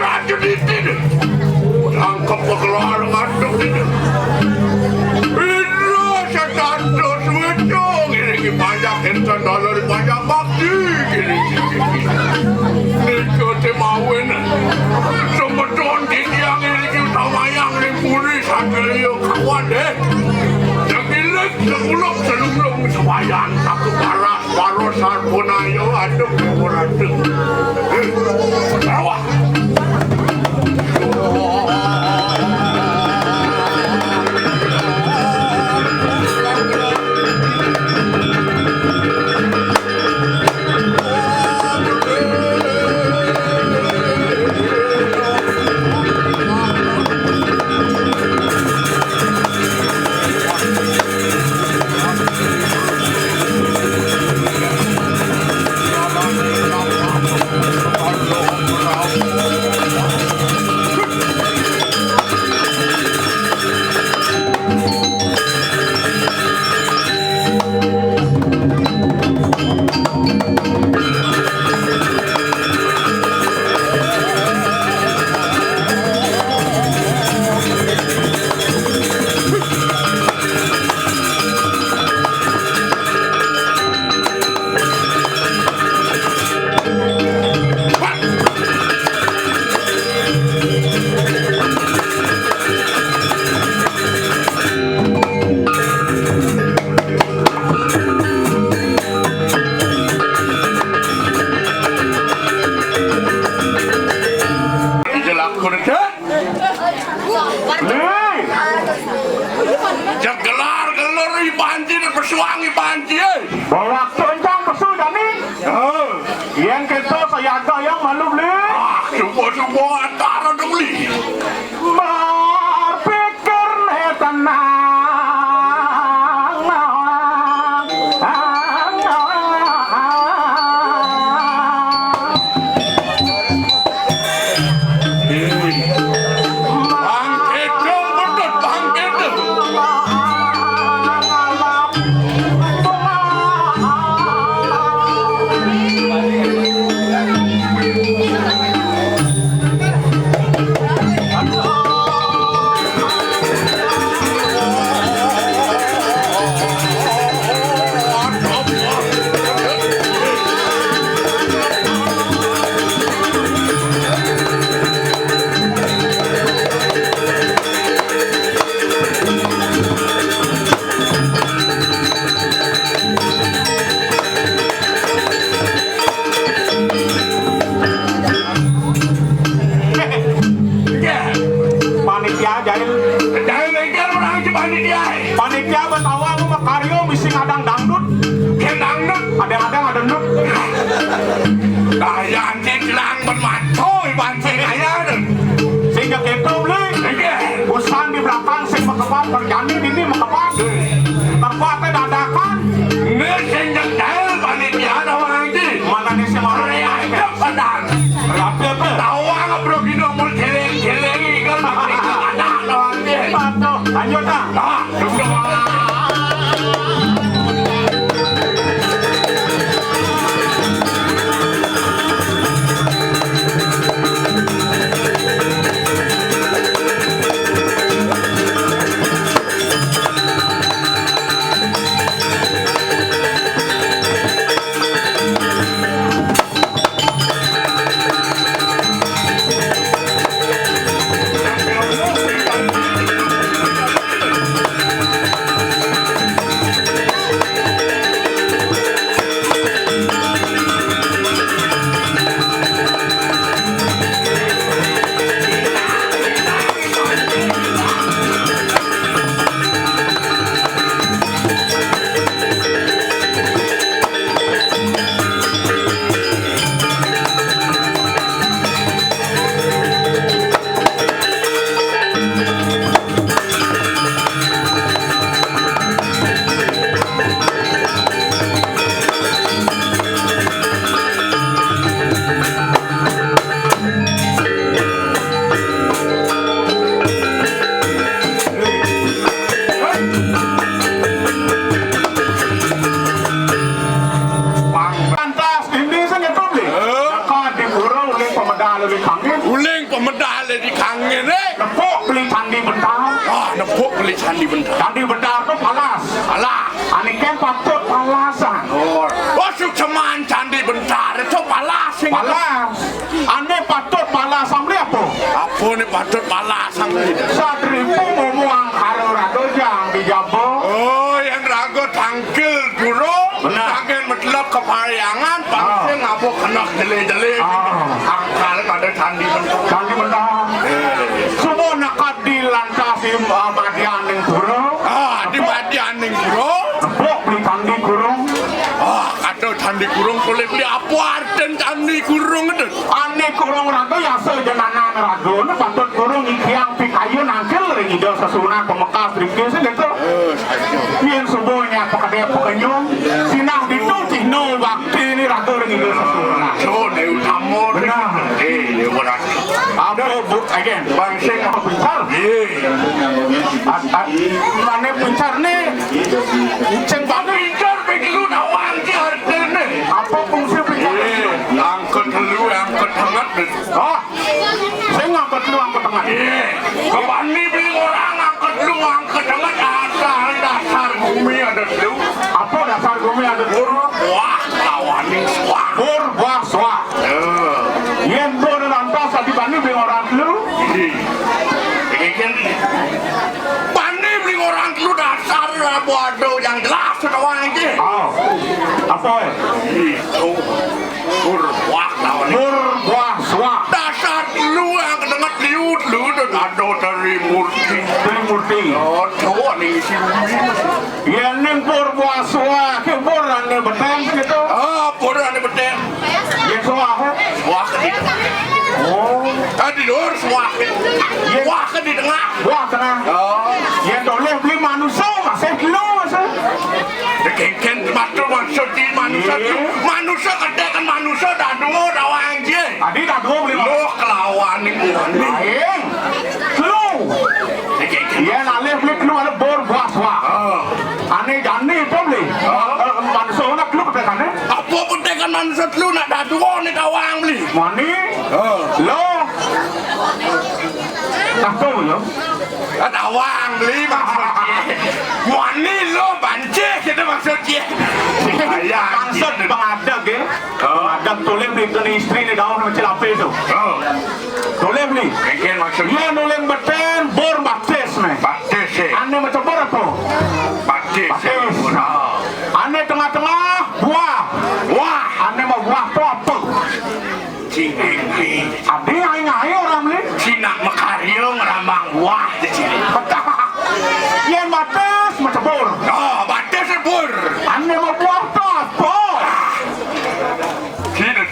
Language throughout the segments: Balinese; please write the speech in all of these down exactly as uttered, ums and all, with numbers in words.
Aduh, titik. Tangkep keluar ngaduk ini. Indra setatus wédang ini banyak insan dalam banyak bakti ini. Niku timawin. Semeton titiang ini kita mayang di puri sadaya kawan deh. Segilik, segulung, selunglung, sewayan, satu paras. Para sarpunaya adep ora adep. Awak. Ijelakur, Cek. Nih. Cek gelar gelur i panci, pesuang i panci, eh. Bawa kencang pesu jani. Oh. Yang kita sayaga yang malu beli. Ah, subuh-subuh antara dong beli. Berpikir nih tenang. Bangkit dong, Bedut, bangkit dong. Panitia jail. Jail lengker orang itu panitia. Panitia betawa nu makaryo misi ngadang dangdut. Ken dangdut. Ada-ada ada dangdut. Kaya anjing hilang bermata, anjing kaya. Sing jak itu beli. Iya. Usan di belakang sing makebat berjani dini makebat. Terkuat dadakan. Ini sing jak jail panitia doang iki. Mana nih si Maria? Padahal. Rapi apa? Tawang bro, gino mul geleng-geleng ikan. Anak doang iki. Lanjut, ah. Nah, duduk. Lebih kangin. Uling pemedal di kangin, eh. Nepuk beli Candi Bentar. Ah, nepuk beli Candi Bentar. Candi Bentar to palas. Alah. Ané kén patut palasan. Oh, oh, suksman Candi Bentar to palas sing. Palas. Ané patut palasan beli apa? Apa né patut palasan beli? Sadripu momo angkara raga jang dijaba. Oh, yang raga tangkil dulu. Benar. Tangkil metelep ke Paryangan, ah, pangsing ngaba kena jele-jele. Ah. Angkal kada Candi Bentar. Candi Bentar. Eh. Suba neked di lantas di, ah, madianing pura. Ah, di madianing pura. Nepuk beli Candi Kurung. Ah, kata Candi Kurung, boleh beli apa artin Candi Kurung itu? Ané kurung raga yasa jenanan raga, né patut kurung ikiang pikayun angkil ring Ida Sesuhunan pamekas riki sing gitu. Eh, saja. Yén suba nya pakedé pakenyung, sinah ditu cihna bakti né raga ring Ida Sesuhunan. So, né utama. Benar. Eh, dia berat. Apa, Bu, again? Bang Sing apa pintar? Iya. At, at, mana pintar né? Ceng bani pintar, begitu nawang ki artiné. Apa fungsi pintar? Iya, angkat telu, angkat tengah. Oh, sing angkat telu, angkat tengah. Iya, kebani beli orang angkat telu, angkat tengah, dasar, dasar bumi ada telu. Apa dasar bumi ada telu? Bur, buah, lawaning suah. Bur, buah, suah. Ya. Yén bur lantas adi bani beli orang telu. Iya. Ini kan bani beli orang telu dasar lah, bodoh, yang jelas, ketawa aja. Oh, apa, eh? Iya, oh. Mur, wah, lawan. Mur, wah, swah. Dasar lu yang kedenget liut, lu udah ada dari Murti. Dari Murti. Oh, cowok nih isi bumi. Ya, ning pur, wah, swah. Ke pur ané betén gitu. Oh, pur ané betén. Ya, swah. Wah, ke di tengah. Oh. Tadi lur, wah. Ya. Wah, ke di tengah. Wah, tengah. Oh. Ya, toleh beli manusia, masih lu, masih. Kengken matur maksud di manusia. Iya. Manusia kedék kan manusia dadua dawang jé. Adi dadua beli. Loh kelawan iku. Lain. Lu. Kengken. Iya, nalih beli lu ada bor buas wah. Oh. Ané jani itu beli. Oh. Eh, manusia nak lu kedékané. Apa kedékan manusia lu nak dadua né dawang beli? Mani. Oh. Lo. Nah, tuh, yo. Dawang beli maksudnya. Muani lo bancih gitu maksudnya. Maksud pengadeg, ya. Oh. Pengadeg toleh beli kena istri ni daun macam apa itu. Oh. Toleh beli. Mungkin maksudnya. Iya, noleh betén, bor batis nih. Batis, ya. Ané macam bor apa? Batis. Batis. Oh. Ané tengah-tengah, buah. Buah. Ané mau buah apa? Cing engki. Adi ngai-ngai orang beli. Cina makarya ngerambang buah di sini. Yén batis macebur. Oh, batis cebur. Ané mau buah tas, bos. Sini.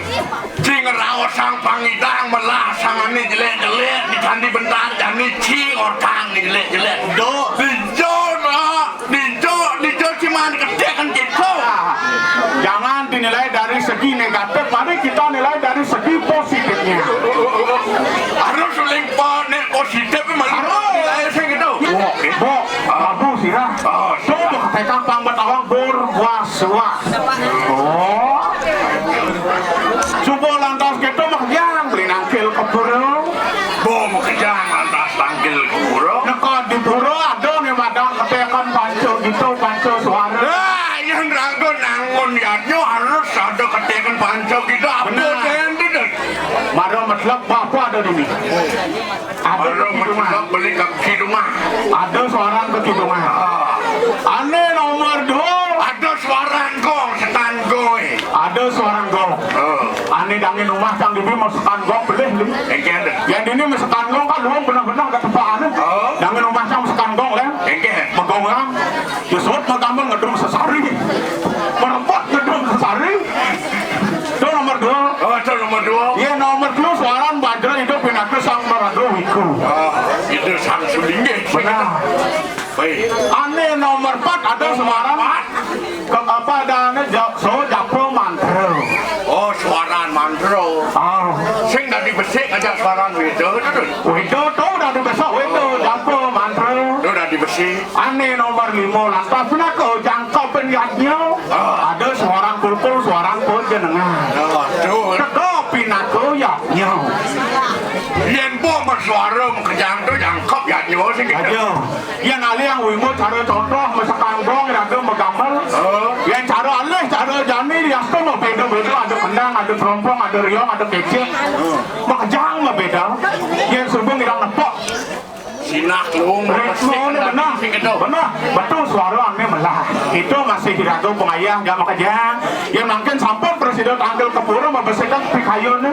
Cing raos sang pangidang melah sang ané jelék-jelék di Candi Bentar jani cing orkang di jelék-jelék. Do. Dijo, nak. Dijo, dijo cuman kedék kan gitu. Jangan dinilai dari segi negatif, mari kita nilai dari segi positifnya. Harus lingpah nek positif malah harus nilai sing gitu. Bo, bo, babu sirah. Oh, tuh mau ketekang pang betawang bor buas suak. Oh. Coba lantas gitu mah yang beli nangkil ke pura. Bo mau kejang lantas tangkil ke pura. Nekod di pura ada nih madang ketekan panco gitu, panco suara. Lah, yang raga nangun yadnya harus ada ketekan panco gitu. Apa? Benar. Dén, dén. Mara metlep apa ada di sini? Ada. Mara metlep beli ke kidungan. Ada suaran ke kidungan. Ah. Ané nomor dua. Ada suaran gong, setan gong. Ada suaran gong. Oh. Ané dangin rumah cang dibi mau setan gong beli, beli. Engke ada. Yang ini mau setan gong kan luang benar-benar ke tempat ané. Oh. Dangin rumah cang setan gong, lé. Engke. Megong lang. Yusut mah gampang ngedrum sesari. Merempet ngedrum sesari. Itu nomor dua. Oh, itu nomor dua. Iya, nomor dua suaran bajra itu pinaka sang maraga wiku. Oh, itu sang sulinggih. Benar. Baik. Ané nomor empat ada suaran. Empat. Ke apa ada ané ja-, so japa mantra. Oh, suaran mantra. Ah. Sing dadi besik aja suaran wéda, itu. Wéda tuh dadi besik, wéda japa mantra. Itu dadi besik. Ané nomor lima lantas pinaka jangkepin yadnya. Ah. Ada suaran kulkul, suaran panjenengan. Aduh. Teka pinaka yadnya. Yén pun masuara makejang to jangkep ya nyo sing gitu. Aduh. Yén alih yang wima cara contoh masekanggong raga magamel. Oh. Yén cara alih cara jani diasto mah beda-beda, ada kendang, ada kerompong, ada riong, ada kecek. Makejang mah beda. Yén suba ngirang nepok. Sinah luung ritmane beneh. Sing kedo. Beneh. Betul suara ane melah. Itu masih diraga pengayah enggak makejang. Ya mangkin sampun presiden tangkil ke pura mabesikan pikayune.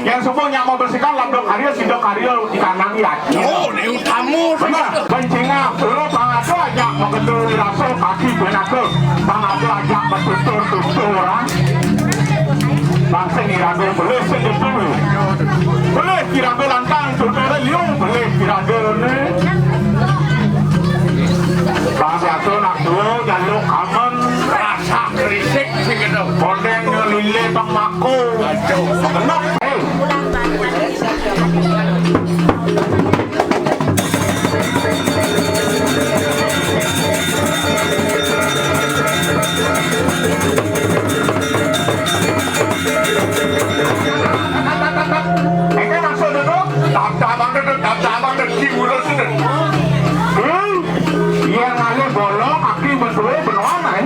Yang suba nyak mabesikan labda karya sida karya dikanang ya. Oh, ini utama. Beneh. Bencingah pura pangada ajak maketul rasa kaki benaka. Pangada ajak matutur-tutur, ah. Bangsa ni raga boleh sejetul. Boleh kiraga lantang, saudara liu, boleh kiraga ni. Bang biasa nak dua, jaluk aman. Rasa kerisik sing kena. Bondeng lile bang mako. Aduh. Kenapa? Hei. Ini maksud itu, tabtabang itu, tabtabang itu, diurus itu. Hmm, yang ngalih bolong, aki betul, benuan, eh.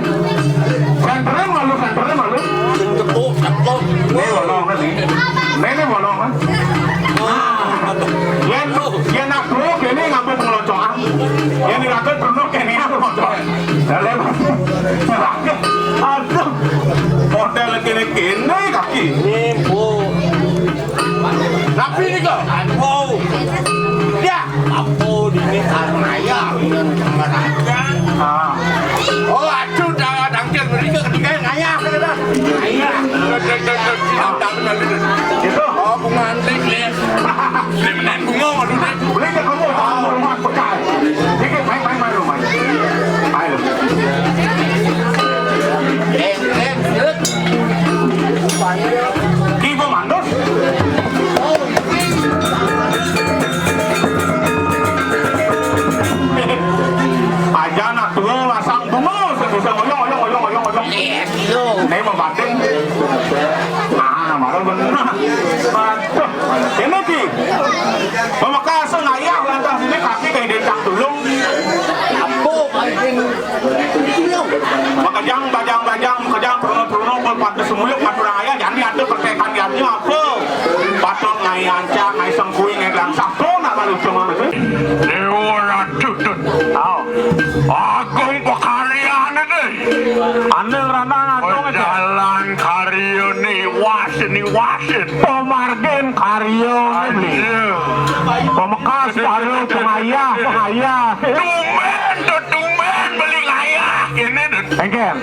Senterin malu, senterin malu. Tepuk, tepuk. Ini bolong, ini. Ini, ini bolong, eh. Yén, yén nak dua kene ngapa pengelocokan? Yén diraga dulu kene aku motor. Dalam. Aduh. Model kene-kene kaki. Nipu. Napi nika? Aduh. Ya, apa dini karmaya? Ah. Oh, aduh, dah tangkil mereka ketika ngayah, kata dah. Ngayah. Itu. Oh, bunga antik nih. Ini menen bunga, aduh, nih. Boleh ke kamu? Tahu rumah pecah. Dikit, main, main, main rumah. Ayo. Eh, eh, eh. Ki Pemandos. Aja anak tua masang bunga, sebisa ngoyong, ngoyong, ngoyong, ngoyong, ngoyong. Ini mau batin. Ah, malah bener. Aduh. Ini ki. Pamekasa ngayah lantas ini kaki kayak dendang tulung. Apa? Makejang, bajang, bajang, makejang, peruno, peruno, pun pada semuyuk, pada ayah, jani ada pertekan jani apa? Patut ngai ancak, ngai sengkui, ngai gelang, sapa nak malu cuma itu? Dewa Ratu tu. Tahu. Agung pekaryane deh. Andel randang agung itu. Jalan karya ni wasin, ni wasin. Pemargin karya ni beli. Iya. Pemekas karya, pengayah, pengayah. Tumben tu, tumben beli ngayah. Ini tu. Engken.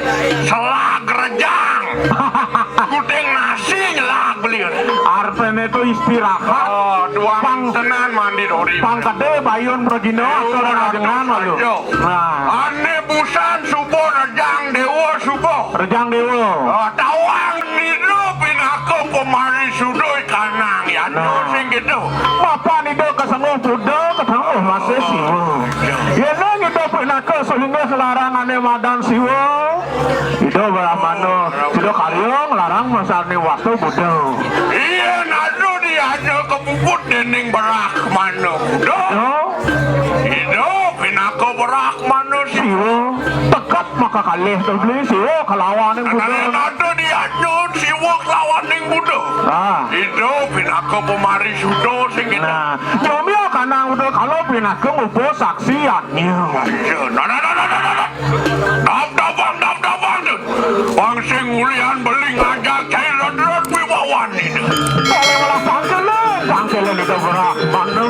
Selag rejang. Kuting nasi nyelag beli. Artene tu istirahat. Oh, tuang pang, senan mandi dori. Pang kede bayun pragina, atur ajengan lalu. Nah. Ane busan suba rejang dewa suba. Rejang dewa. Oh, tawang nida pinaka pemari sudoi kanang ya. Nah. Sing gitu. Bapa nida kesenguh Buddha, kesenguh masih Siwa. Yena nida pinaka selingga selarang ane madan Siwa. Ida Brahmana, sida karya nglarang masarne wasta Buddha. Iya, nado diaja kepuput dening Brahmana Buddha. Yo. Ida pinaka Brahmana Siwa. Siwa. Tegep maka kalih to beli Siwa kelawaning Buddha. Nado diaja Siwa kelawaning Buddha. Ah. Ida pinaka pemari suda sing kita. Nah, jomya kanang Buddha kala pinaka ngupa saksi yadnya. Iya, nah, nah, nah. Dap-dapan, dap-dapan tu. Wong sing ulian beli ngajak cai red-red wibawan ini. Oleh malah tangkelen, tangkelen itu berak. Bandel